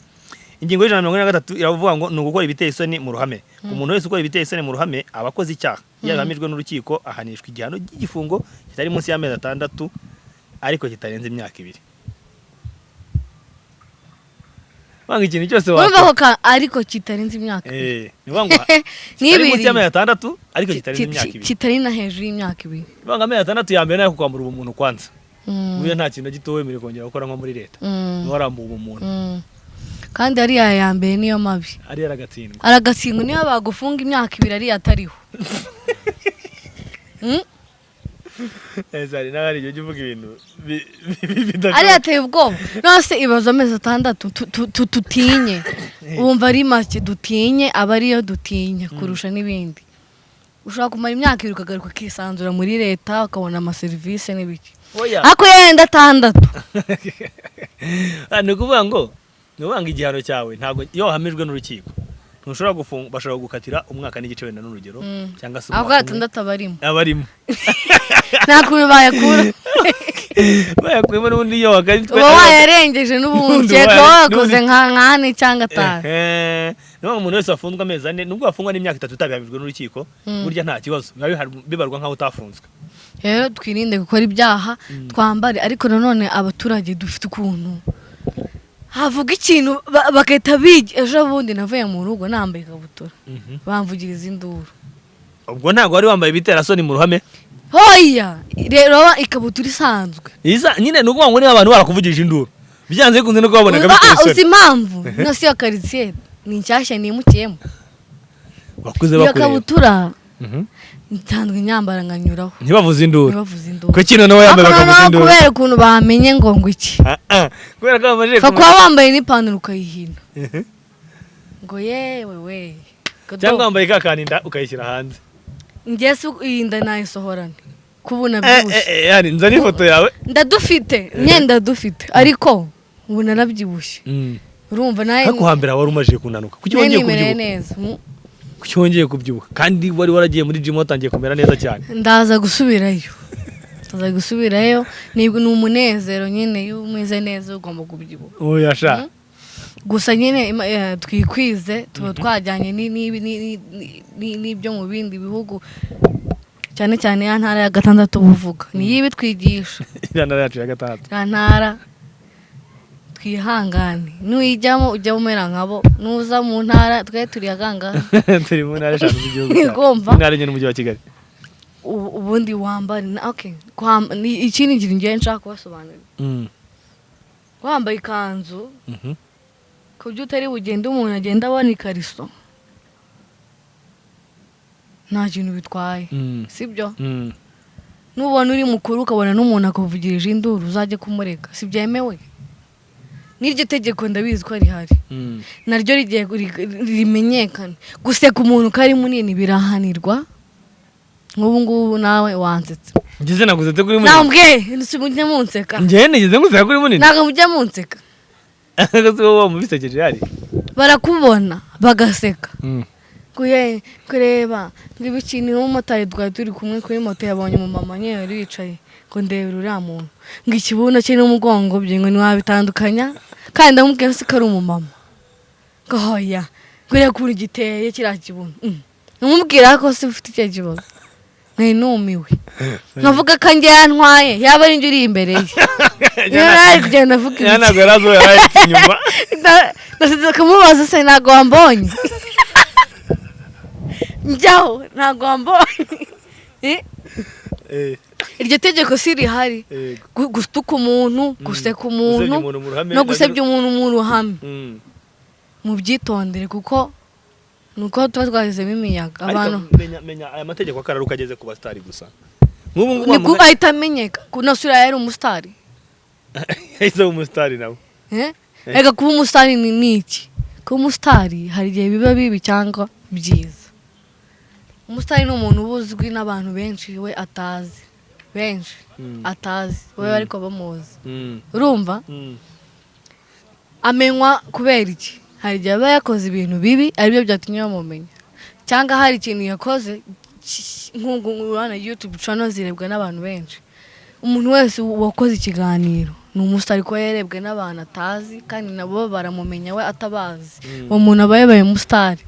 B: Ingingo y'143 iravuga ngo ni ugukora ibiteye isoni mu ruhame. Umuntu wese ukora ibiteye isoni mu ruhame aba akoze icyaha. Iyo abihamijwe n'urukiko ahanishwa igihano cy'igifungo kitari munsi y'amezi 6 ariko kitarenze imyaka 2. Wanga ikintu cyose
A: Urumva
B: wakora
A: ko ariko kitarenze imyaka
B: Eh, ni ukuvuga ngo kitari munsi
A: n'ibiri.
B: y'amezi 6 ariko kitarenze imyaka 2.
A: Kitari na hejuru y'imyaka 2.
B: Ni ukuvuga ngo amezi 6 ya mbere ni ayo kukwambura ubumuntu kwanza. Buriya nta kintu na gito wemerewe kongera gukora nko muri leta. Niba warambuwe ubumuntu.
A: Kandi ariya ya mbere niyo mabi.
B: Ariya aragatsindwa.
A: Aragatsindwa, niyo bagufunga imyaka 2 ariya atariho.
B: Ese hari n'ahari igihe ujya uvuga ibintu bidashoboka.
A: Ariya ateye ubwoba. None ibaza amezi 6 tutinye, wumva ari make dutinye, aba ariyo dutinya kurusha n'ibindi. Ushobora kumara imyaka 2 ukagaruka ukisanzura muri leta, ukabona amaserivisi n'ibiki.
B: Oya.
A: Ariko yenda 6.
B: Ah, ni ukuvuga ngo igihano cyawe ntabwo, iyo wahamijwe n'urukiko ntushobora gufunga, bashobora gukatira umwaka n'igice wenda n'urugero, cyangwa se
A: Ako
B: umwaka umwe.
A: 6 aba arimo.
B: Aba arimo.
A: Nta kuntu bayakura.
B: Bayakuyemo n'ubundi iyo wakatwe
A: Uba wayarengeje n'ubundi.
B: N'ubundi
A: Kereka wakoze nk'ane cyangwa 5.
B: Ehe. Ni ukuvuga ngo umuntu wese wafunzwe amezi 4, nubwo wafungwa n'imyaka 3 utabihamijwe n'urukiko, burya nta kibazo, biba bibarwa nk'aho utafunzwe.
A: Rero twirinde gukora ibyaha, twambare. Ariko nanone abaturage dufite ukuntu havuga ikintu bagahita biga. Ejo bundi navuye mu rugo nambaye ikabutura, bamvugiriza induru.
B: Ubwo ntabwo wari wambaye ibiterasoni mu ruhame.
A: Hoya rero ikabutura isanzwe.
B: Iza nyine ni ukuvuga ngo niba abantu barakuvugije induru, byanze bikunze no kubabonaga biteye
A: Uzi
B: isoni.
A: impamvu? No si iyo karitsiye ni nshyashya nimukiyemo.
B: Bakuze
A: Iyo
B: bakureba.
A: kabutura nsanzwe nyambara nkanyuraho.
B: Ntibavuze induru.
A: Ntibavuze induru.
B: Kuki noneho yambaye
A: Ariko
B: bakavuza
A: noneho
B: induru?
A: kubera ukuntu bamenye ngo iki.
B: Ah, ah. Kubera ko bamajije
A: Fa kuba wambaye n'ipantaro ukayihina ngo yewe we.
B: Cyangwa wambaye ka kaninda ukayishyira hanze.
A: Njye se iyi nda nayisohorane kubuna byibushye?
B: Yani nzana ifoto yawe.
A: Ndadufite imyenda dufite, ariko ubu narabyibushye, urumva nawe.
B: Ariko hambere wari umajije kunanuka, kuki
A: Nawe
B: wongeye
A: nimereye
B: kubyibuha?
A: neza.
B: Kuki wongeye kubyibuha kandi wari waragiye muri gym watangiye kumera neza cyane?
A: Ndaza gusubirayo, ndaza gusubirayo. Ni umunezero nyine, iyo umeze neza ugomba kubyibuha.
B: Oya sha.
A: Gusa nyine twikwize, tuba twajyanye n'ibyo mu bindi bihugu, cyane cyane ya ntara ya gatandatu buvuga niyo ibitwigisha.
B: Iriya ntara yacu ya gatandatu.
A: Ya ntara twihangane, nuyijyamo ujya umera nkabo, nuza mu ntara twe turi agangaha.
B: Turi mu ntara 5 z'igihugu cyacu.
A: Ugomba.
B: Intara 4 n'umujyi wa Kigali.
A: Ubundi wambare okay, ikindi kintu ngiye nshaka kubasobanurira, wambaye ikanzu ku buryo utari bugende umuntu agenda abona ikariso, nta kintu bitwaye. Sibyo? Nubona uri mukuru ukabona n'umuntu akuvugirije induru, uzajye kumureka, si byemewe. N'iryo tegeko ndabizi ko rihari. Naryo rigiye rimenyekane. Guseka umuntu ko ari munini birahanirwa. Nk'ubu ngubu nawe wansetse.
B: Ngeze nagusetse kuri munini?
A: Nambwe mujye munseka.
B: Njyewe nigeze nguseka kuri munini?
A: Ntabwo mujya munseka.
B: Ese wowe mubisekeje hari?
A: Barakubona bagaseka. Kuye kureba ngo ibiki, ni nk'umumotari twari turi kumwe kuri moto, yabonye umumama nyine wari wicaye, ngo ndebera uriya muntu, ngo ikibuno cye n'umugongo bye, ngo ntiwabitandukanya. Kandi ndamubwira se ko ari umumama, ngo hoya, ngo reba ukuntu giteye kiriya kibuno. Ntumubwira ko se ufite icyo kibazo. Nari numiwe, nkavuga ko njye yantwaye, yaba ari njye uri imbere ye. Niyo nari kugenda avuga
B: Ya
A: ibiki.
B: Ntabwo yari azi uwo yari ahetse inyuma.
A: Ndasize kumubaza se, ntabwo wambonye njyaho, ntabwo wambonye? Eh? Iryo tegeko si rihari?
B: Yego.
A: Gutuka umuntu, guseka umuntu,
B: Gusebya umuntu mu ruhame.
A: No gusebya umuntu mu ruhame, mubyitondere, kuko ni uko tuba twashyizemo imiyaga abantu.
B: Ariko menya aya mategeko akararuka ageze ku basitari gusa nk'ubu ngubu.
A: Ni ko ahita amenyeka nasura yari umusitari.
B: Yahise aba umusitari nawe.
A: Eh? Reka, kuba umusitari ni iki? Kuba umusitari hari igihe biba bibi cyangwa byiza. Umusitari ni umuntu uba uzwi n'abantu benshi we atazi, benshi atazi we ariko bamuzi. Urumva, amenywa kubera iki? Hari igihe aba yakoze ibintu bibi aribyo byatumye bamumenya, cyangwa hari ikintu yakoze nk'ubu urabona YouTube channel zirebwa n'abantu benshi. Umuntu wese wakoze ikiganiro ni umusitari, kuba yarebwe n'abantu atazi kandi nabo baramumenya we atabazi. Uwo muntu aba yabaye umusitari.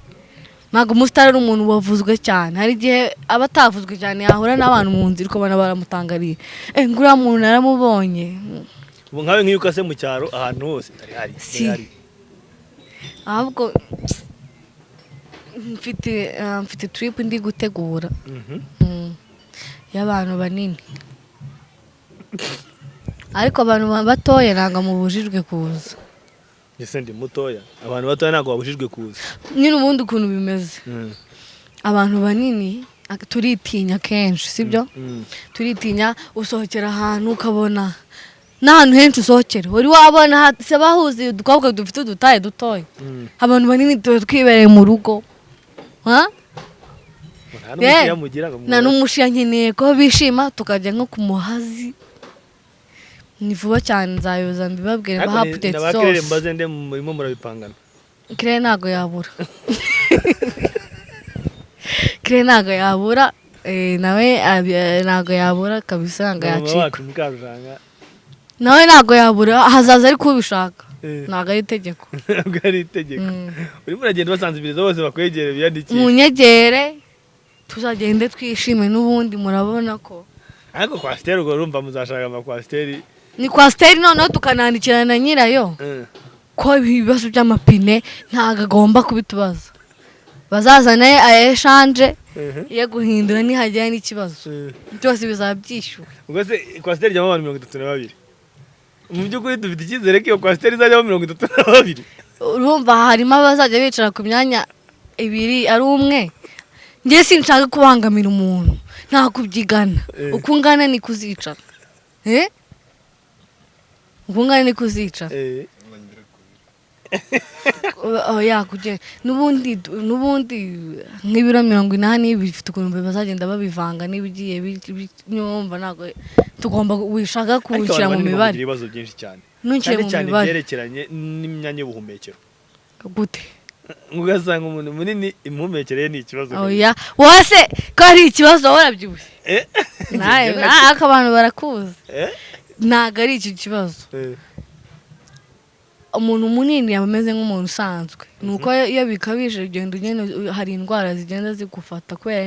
A: Ntabwo umusitari ari umuntu wavuzwe cyane. Hari igihe aba atavuzwe cyane, yahura n'abantu mu nzira ukabona baramutangariye, eh, ngo uriya muntu naramubonye.
B: Ubu nkawe nk'iyo ukase mu cyaro ahantu hose hari hari
A: Si.
B: hari.
A: Ahubwo mfite trip ndi gutegura y'abantu banini, ariko abantu batoya ntabwo mubujijwe kuza.
B: Ese ndi mutoya? Abantu batoya ntabwo babujijwe kuza.
A: Nyine ubundi ukuntu bimeze, abantu banini turitinya kenshi, sibyo? Turitinya. Usohokera ahantu ukabona n'ahantu henshi usohokera wari wabona se bahuze udukobwa dufite udutaye dutoya. Abantu banini tuba twibereye mu rugo. Ha?
B: Nta n'umushiya mugira ngo
A: Nta n'umushiya. Nkeneye ko bishima, tukajya nko ku Muhazi. Ni vuba cyane, nzayoza mbibabwire,
B: Ariko
A: mbaha update
B: na ba Kirere
A: zose.
B: Mbaze nde murimo murabipangana?
A: Kirere ntabwo yabura, Kirere ntabwo yabura. Nawe ntabwo yabura kabisa, ntabwo
B: Mama
A: yacika.
B: wacu Mukarujanga.
A: Nawe ntabwo yabura, hazaza ariko ubishaka. Ntabwo ari itegeko.
B: Ntabwo ari itegeko. Urimo uragenda ubasanzibiriza bose bakwegere biyandikishe.
A: Munyegere, tuzagende twishime. N'ubundi murabona ko
B: Ariko coaster, ubwo urumva muzashaka amacoaster.
A: Ni coaster, noneho tukanandikirana na nyirayo ko ibibazo by'amapine ntabwo agomba kubitubaza, bazazane ayeshanje yo guhindura nihagira n'ikibazo. Byose bizaba byishyuwe.
B: Ubwo se coaster ijyamo abantu 32? Mu by'ukuri dufite icyizere ko iyo coaster izajyamo 32?
A: Urumva harimo abazajya bicara ku myanya ibiri ari umwe. Njye sinshaka kubangamira umuntu, nta kubyigana. Uko ungana ni kuzicara. Eh? Uko ungana ni kuzicara. Oya, kugenda n'ubundi nk'ibiro 80 bifite ukuntu bazagenda babivanga n'ibigiye nyumva ntabwo tugomba wishaka
B: Ariko
A: kuwushyira
B: abantu
A: mu
B: banini
A: mibare.
B: bagira ibibazo byinshi cyane.
A: Ntunshyire
B: Cyane
A: mu
B: cyane
A: mibare.
B: ibyerekeranye n'imyanya y'ubuhumekero.
A: Gute?
B: Ugasanga umuntu munini imihumekere ye ni ikibazo.
A: Oya, wowe se ko ari ikibazo, wowe urabyibushye?
B: Eh?
A: Nawe ariko abantu barakuzi.
B: Eh?
A: Ntabwo ari icyo kibazo. Umuntu munini aba ameze nk'umuntu usanzwe, ni uko iyo bikabije ugenda ugenda hari indwara zigenda zigufata kubera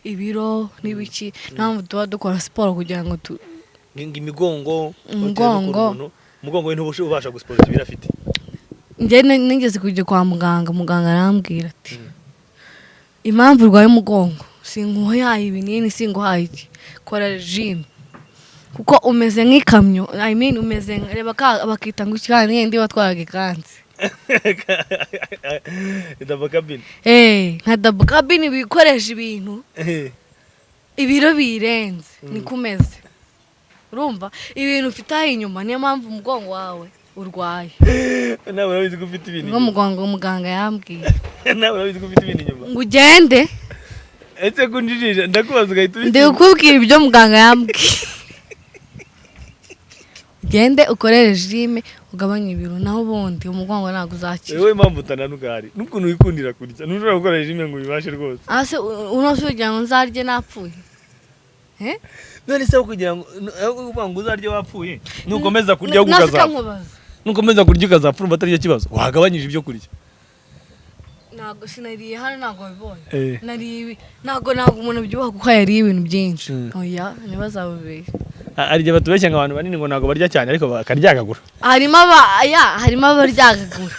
A: ibiro n'ibiki. Niyo mpamvu tuba dukora siporo kugira ngo tu
B: Ngo imigongo.
A: Umugongo.
B: Umugongo we ntubasha ubasha gusiporota ibiro afite.
A: Njye nigeze kujya kwa muganga, muganga arambwira ati: "Impamvu urwaye umugongo, singuhaye ibinini, singuhaye iki, kora regime kuko umeze nk'ikamyo." I mean, umeze reba ka bakita ngo iki kandi yindi watwaraga ikansi.
B: Double cabin.
A: Eh, nka double cabin bikoresha ibintu ibiro birenze, niko umeze. Urumva ibintu ufite aho inyuma, niyo mpamvu umugongo wawe urwaye.
B: Nawe urabizi ko ufite ibintu
A: Niko
B: inyuma.
A: mugongo muganga yambwiye.
B: Nawe urabizi ko ufite ibintu inyuma.
A: Ngo ugende.
B: Ese ko unjijisha, ndakubaza ugahita
A: Ndi
B: ubisubiza.
A: kukubwira ibyo muganga yambwiye: ugende ukore regime, ugabanye ibiro, naho ubundi umugongo ntabwo uzakira.
B: Wowe impamvu utananuka hari n'ukuntu wikundira kurya, ntushobora gukora regime ngo ubibashe rwose.
A: Ase uno se ugira ngo nzarye napfuye? Eh?
B: None se aho kugira ngo aho kuvuga ngo uzarye wapfuye, nukomeza kurya ahubwo
A: Nase
B: ukazapfa.
A: Kankubaza.
B: Nukomeza kurya ukazapfa, urumva atari cyo kibazo? Wagabanyije ibyo kurya.
A: Ntabwo sinariye hano, ntabwo wabibonye. Nariye ibi, ntabwo umuntu abyibuha kuko yariye ibintu byinshi. Oya, ntibazababeshye.
B: Hari igihe batubeshya ngo abantu banini ngo ntabwo barya cyane, ariko bakaryagagura.
A: Harimo aba ya harimo abaryagagura.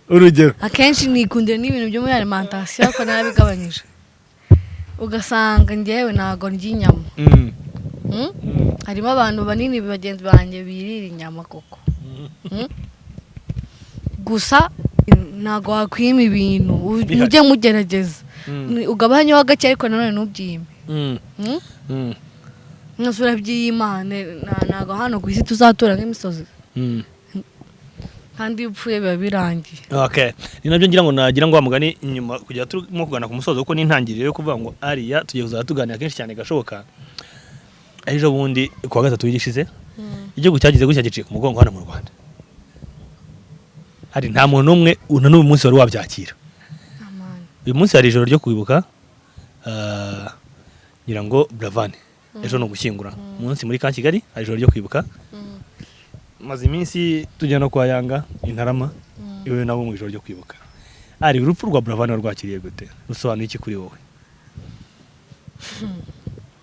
B: Urugero?
A: Akenshi nikundira n'ibintu byo muri alimentation, ariko narabigabanyije, ugasanga njyewe ntabwo ndya inyama. Mm? Harimo abantu banini bagenzi banjye birira inyama koko. Gusa ntabwo wakwima ibintu.
B: Bihari.
A: Mujye mugerageza. Ugabanyeho gake, ariko nanone ntubyime. Mm? Mwese urabyiyima, ntabwo hano ku isi tuzatura nk'imisozi. Kandi iyo upfuye biba birangiye.
B: Okay, ni nabyo ngira ngo nagira ngo wa mugani inyuma kujya turimo kugana ku musozo, kuko n'intangiriro yo kuvuga ngo ariya tugiye kuzajya tuganira kenshi cyane gashoboka. Ejo bundi kuwa gatatu w'igishize, igihugu cyagize gutya giciye ku mugongo hano mu Rwanda, hari nta muntu n'umwe na n'uyu munsi wari wabyakira.
A: Amani.
B: Uyu munsi hari ijoro ryo kwibuka, ngira ngo Buravan ejo ni ugushyingura umunsi muri ka Kigali, hari ijoro ryo kwibuka. Maze iminsi tujya no kwa Yanga i Ntarama iwe nabo mu ijoro ryo kwibuka. Ari urupfu rwa Buravan warwakiriye gute? Rusobanuye iki kuri wowe?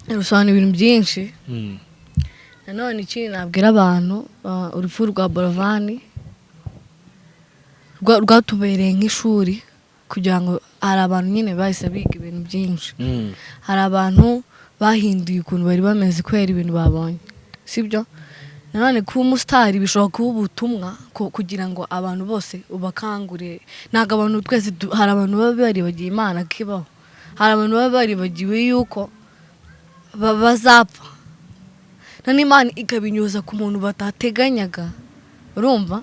A: Rusobanura ibintu byinshi. Nanone ikindi nabwira abantu, urupfu rwa Buravan rwatubereye nk'ishuri, kugira ngo hari abantu nyine bahise biga ibintu byinshi. Hari abantu bahinduye ukuntu bari bameze kubera ibintu babonye, sibyo? Nanone kuba umusitari bishobora kuba ubutumwa kugira ngo abantu bose ubakangure. Ntabwo abantu twese hari abantu baba baribagiwe Imana ko ibaho, hari abantu baba baribagiwe yuko bazapfa, none Imana ikabinyuza ku muntu batateganyaga, urumva?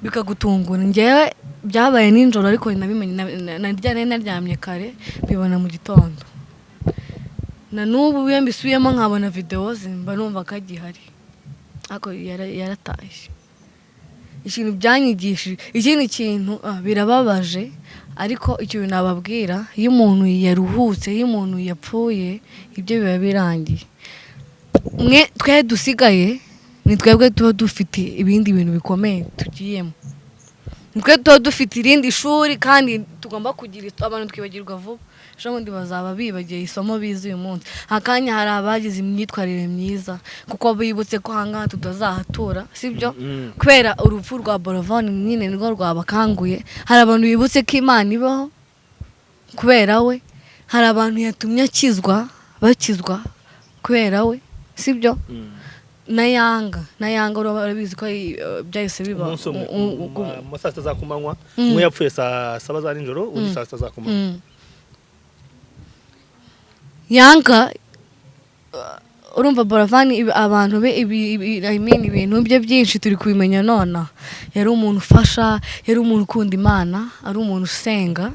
A: Bikagutungura. Njyewe byabaye nijoro, ariko nabimenye nari naryamye kare, mbibona mu gitondo. Na n'ubu iyo mbisubiyemo nkabona videwo ze, mba numva ko agihari, ariko yaratashye. Ikintu byanyigishije, ikindi kintu, birababaje, ariko ikintu nababwira, iyo umuntu yaruhutse, iyo umuntu yapfuye, ibyo biba birangiye. Mwe twe dusigaye ni twebwe tuba dufite ibindi bintu bikomeye tugiyemo, ni twe tuba dufite irindi shuri, kandi tugomba kugira abantu twibagirwa vuba. Ejo bundi bazaba bibagiye isomo bize uyu munsi. Akanya hari abagize imyitwarire myiza kuko bibutse ko ahangaha tutazahatura, sibyo? Kubera urupfu rwa Buravan nyine nirwo rwabakanguye. Hari abantu bibutse ko Imana ibaho kubera we, hari abantu yatumye akizwa, bakizwa kubera we, sibyo? Na Yanga, na Yanga urabizi ko byahise biba
B: Umunsi umwe, mu ma saa 6 za kumanywa. Umwe yapfuye saa 7 za nijoro, undi saa 6 za kumanywa.
A: Yanga, urumva Buravan, abantu be I mean, ibintu bye byinshi turi kubimenya nona. Yari umuntu ufasha, yari umuntu ukunda Imana, ari umuntu usenga,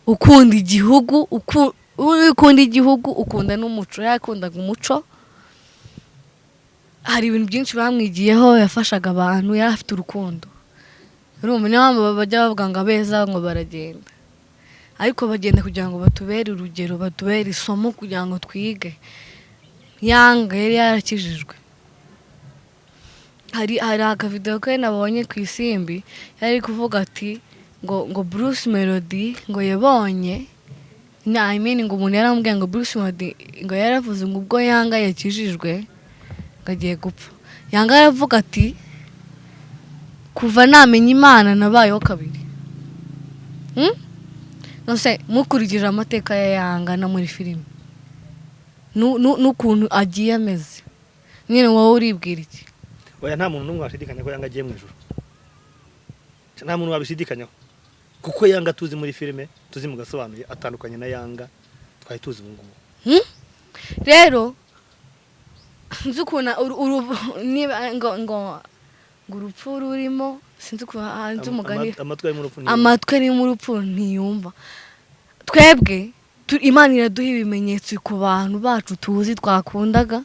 A: ukunda igihugu, ukunda igihugu, ukunda n'umuco, yakundaga umuco. Hari ibintu byinshi bamwigiyeho, yafashaga abantu, yari afite urukundo. Urumva, niyo mpamvu bajya bavuga ngo abeza ngo baragenda, ariko bagenda kugira ngo batubere urugero, batubere isomo kugira ngo twige. Yanga yari yarakijijwe. Hari akavidewo ke nabonye ku Isimbi, yari kuvuga ati ngo Bruce Melody ngo yabonye na, I mean, ngo umuntu yaramubwiye ngo Bruce Melody ngo yaravuze ngo ubwo Yanga yakijijwe ngo agiye gupfa. Yanga aravuga ati kuva namenya Imana nabayeho kabiri. Nose mukurikije amateka ya Yanga no muri filime n'ukuntu agiye ameze nyine, wowe uribwira iki?
B: Oya, nta muntu n'umwe washidikanya ko Yanga agiye mu ijuru, nta muntu wabishidikanyaho, kuko Yanga tuzi muri filime, tuzi mu gasobanuye, atandukanye na Yanga twari tuzi ubu ngubu.
A: Rero nzi ukuntu niba ngo urupfu rurimo, sinzi ukuntu hanze umugani.
B: Amatwi ari mu rupfu ntiyumva.
A: Amatwi ari mu rupfu ntiyumva. Twebwe Imana iraduha ibimenyetso ku bantu bacu tuzi twakundaga,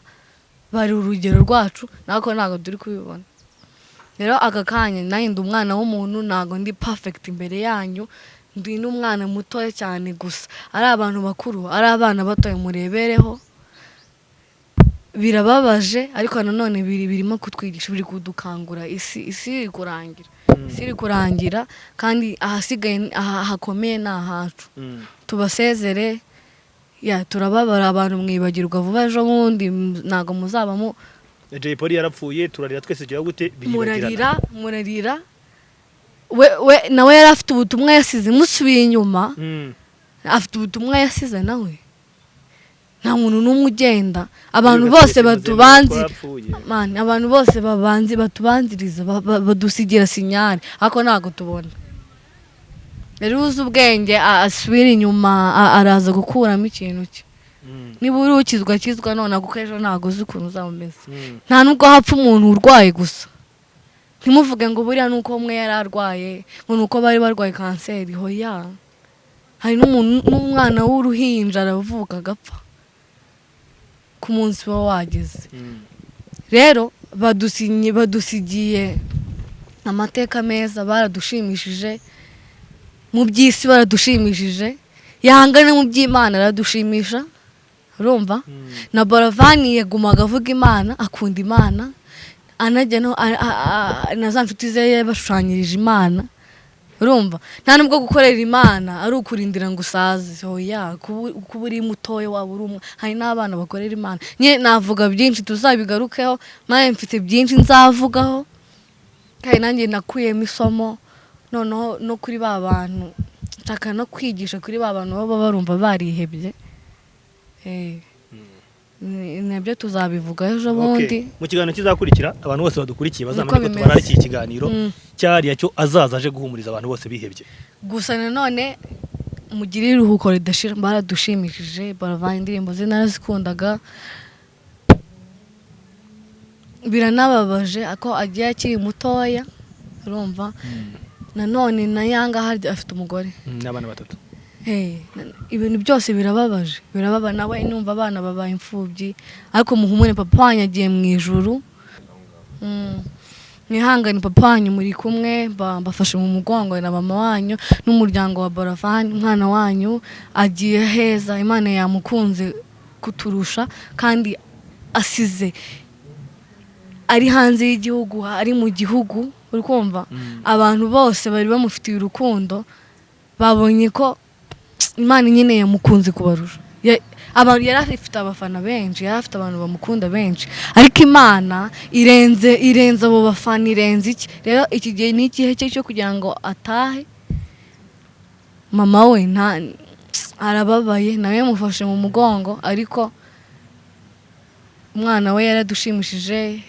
A: bari urugero rwacu, nako ntabwo turi kubibona. Rero aka kanya nanjye ndi umwana w'umuntu, ntabwo ndi perfect imbere yanyu, ndi n'umwana mutoya cyane. Gusa ari abantu bakuru, ari abana batoya, murebereho. Birababaje, ariko nanone birimo kutwigisha, biri kudukangura. Isi iri kurangira, isi iri kurangira, kandi ahasigaye aha hakomeye ni ahacu. Tubasezere ya, turababara. Abantu mwibagirwa vuba, ejo bundi ntabwo muzaba mu
B: Jay Polly yarapfuye, turarira twese, tugira gute, biribagirana.
A: Murarira, murarira. We nawe yari afite ubutumwa yasize, musubiye inyuma. Afite ubutumwa yasize nawe. Nta muntu n'umwe ugenda, abantu bose batubanzi.
B: Twapfuye.
A: Man, abantu bose babanzi batubanziriza badusigira signal, ariko ntabwo tubona. Rero uzi ubwenge asubira inyuma, araza gukuramo ikintu cye. Niba uri ukizwa, kizwa none, kuko ejo ntabwo uzi ukuntu uzaba umeze. Nta nubwo hapfa umuntu urwaye gusa. Ntimuvuge ngo buriya ni uko umwe yari arwaye, ngo ni uko bari barwaye kanseri. Hoya, hari n'umuntu, n'umwana w'uruhinja aravuka agapfa ku munsi uba wageze. Rero badusigiye amateka meza, baradushimishije mu by'isi, baradushimishije yangane mu by'Imana, aradushimisha, urumva? Na Boravani yagumaga avuga Imana, akunda Imana, anajya no na za nshuti ze yabashushanyirije Imana, urumva? Nta nubwo gukorera Imana ari ukurindira ngo usaze, oya. Kuba uri mutoya, waba uri umwe, hari n'abana bakorera Imana nye. Navuga byinshi, tuzabigarukeho. Nawe mfite byinshi nzavugaho, kandi nanjye nakuyemo isomo. Noneho no kuri ba bantu nshaka no kwigisha, kuri ba bantu baba barumva barihebye. Nabyo tuzabivuga ejo bundi.
B: Okay. Mu kiganiro kizakurikira, abantu bose badukurikiye bazamenye ko
A: bimeze.
B: tubararikiye ikiganiro cyariya cyo azaza aje guhumuriza abantu bose bihebye.
A: Gusa nanone mugire iruhuko ridashira. Baradushimishije, baravanga indirimbo ze narazikundaga. Biranababaje ko agiye akiri mutoya, urumva? Nanone na Yanga harya afite umugore
B: n'abana batatu.
A: Hey, ibintu byose birababaje, birababa nawe numva abana babaye imfubyi, ariko muhumure, papa wanyu agiye mu ijuru. Mwihangane, papa wanyu muri kumwe, mbafashe mu mugongo na mama wanyu n'umuryango wa Boravani. Umwana wanyu agiye heza, Imana yamukunze kuturusha, kandi asize ari hanze y'igihugu, ari mu gihugu, uri kumva? Abantu bose bari bamufitiye urukundo, babonye ko Imana nyine yamukunze kubarusha. Abantu yari afite abafana benshi, yari afite abantu bamukunda benshi, ariko Imana irenze, irenze abo bafana, irenze iki. Rero iki gihe ni igihe cye cyo kugira ngo atahe. Mama we nta arababaye, nawe yamufashe mu mugongo, ariko umwana we yaradushimishije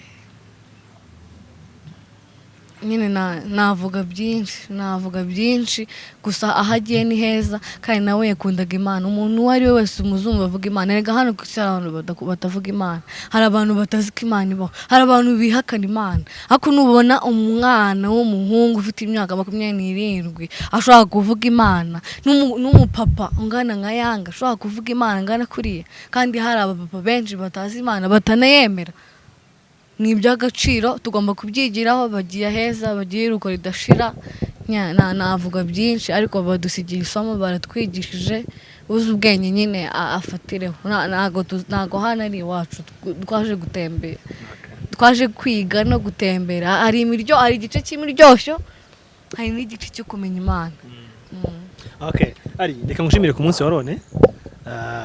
A: nyine. Navuga byinshi, navuga byinshi, gusa aho agiye ni heza, kandi nawe yakundaga Imana. Umuntu uwo ari we wese umuzungu avuga Imana. Erega hano ku isi hari abantu batavuga Imana, hari abantu batazi ko Imana ibaho, hari abantu bihakana Imana, ariko nubona umwana w'umuhungu ufite imyaka 27 ashobora kuvuga Imana, n'umupapa ungana nka Yanga ashobora kuvuga Imana angana kuriya, kandi hari abapapa benshi batazi Imana, batanayemera, ni iby'agaciro, tugomba kubyigiraho. Bagiye heza, bagiye iruhuko ridashira. Navuga byinshi, ariko badusigiye isomo, baratwigishije. Uzi ubwenge nyine afatireho. Ntago hano ari iwacu, twaje gutembera, twaje kwiga no gutembera. Hari imiryo, hari igice cy'imiryoshyo, hari n'igice cyo kumenya Imana.
B: Okay, ari reka ngushimire ku munsi wa none.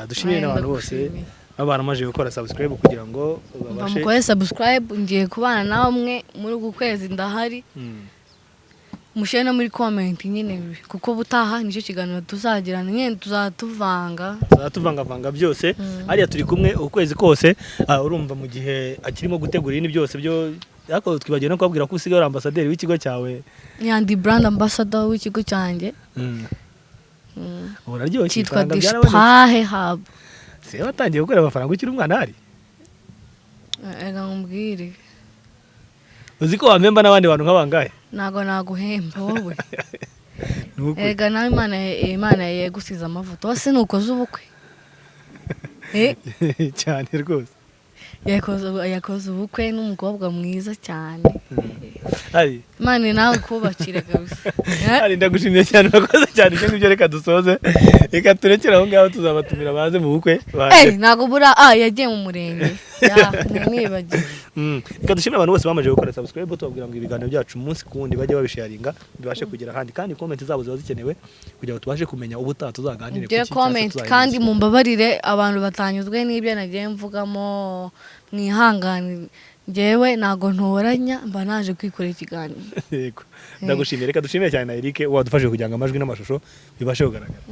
B: Dushimire
A: Nawe
B: n'abantu bose
A: ndagushimiye.
B: baba baramaze gukora subscribe kugira ngo babashe
A: Mukore subscribe, ngiye kubana namwe muri uku kwezi, ndahari. Mushyire no muri comment nyine, kuko ubutaha nicyo kiganiro tuzagirana nyine, tuzatuvanga.
B: Tuzaba tuvangavanga byose. Hariya turi kumwe ukwezi kose. Urumva mu gihe akirimo gutegura ibindi byose byo, ariko twibagiwe no kubabwira ko usigaye uri ambasaderi w'ikigo cyawe.
A: Yandi brand ambassador w'ikigo cyanjye.
B: Uraryoshye.
A: Cyitwa
B: Ifaranga byarabonetse.
A: Dishpahe Hub.
B: Se watangiye gukorera amafaranga ukiri umwana hari?
A: Reka nkubwire.
B: Uzi ko wampemba n'abandi bantu nk'abangahe?
A: Ntabwo naguhemba wowe.
B: Ni ukuri.
A: Erega nawe Imana yagusize amavuta, wose nukoze ubukwe.
B: Cyane rwose.
A: Yakoze ubukwe n'umukobwa mwiza cyane.
B: Ari
A: Imana nawe kubakire kabisa.
B: Ari, ndagushimiye cyane, urakoze cyane. Ibyo ngibyo reka dusoze, reka turekere aho ngaho, tuzabatumira baze mu bukwe baje.
A: Ntabwo bura, yagiye mu murenge ya nibagiwe.
B: Reka dushimire abantu bose bamaze gukora subscribe, tubabwira ngo ibiganiro byacu umunsi ku wundi bajye babisharinga bibashe kugera ahandi, kandi comment zabo ziba zikenewe kugira ngo tubashe kumenya ubutaha tuzaganire
A: Mugire
B: ku ki cyangwa se
A: comment
B: tuzahinduke.
A: Kandi mumbabarire abantu batanyuzwe n'ibyo nagiye mvugamo, mwihangane, njyewe ntabwo ntoranya, mba naje kwikorera ikiganiro.
B: Yego, ndagushimiye. Reka dushimire cyane na Eric wadufashije kugira ngo amajwi n'amashusho bibashe kugaragara.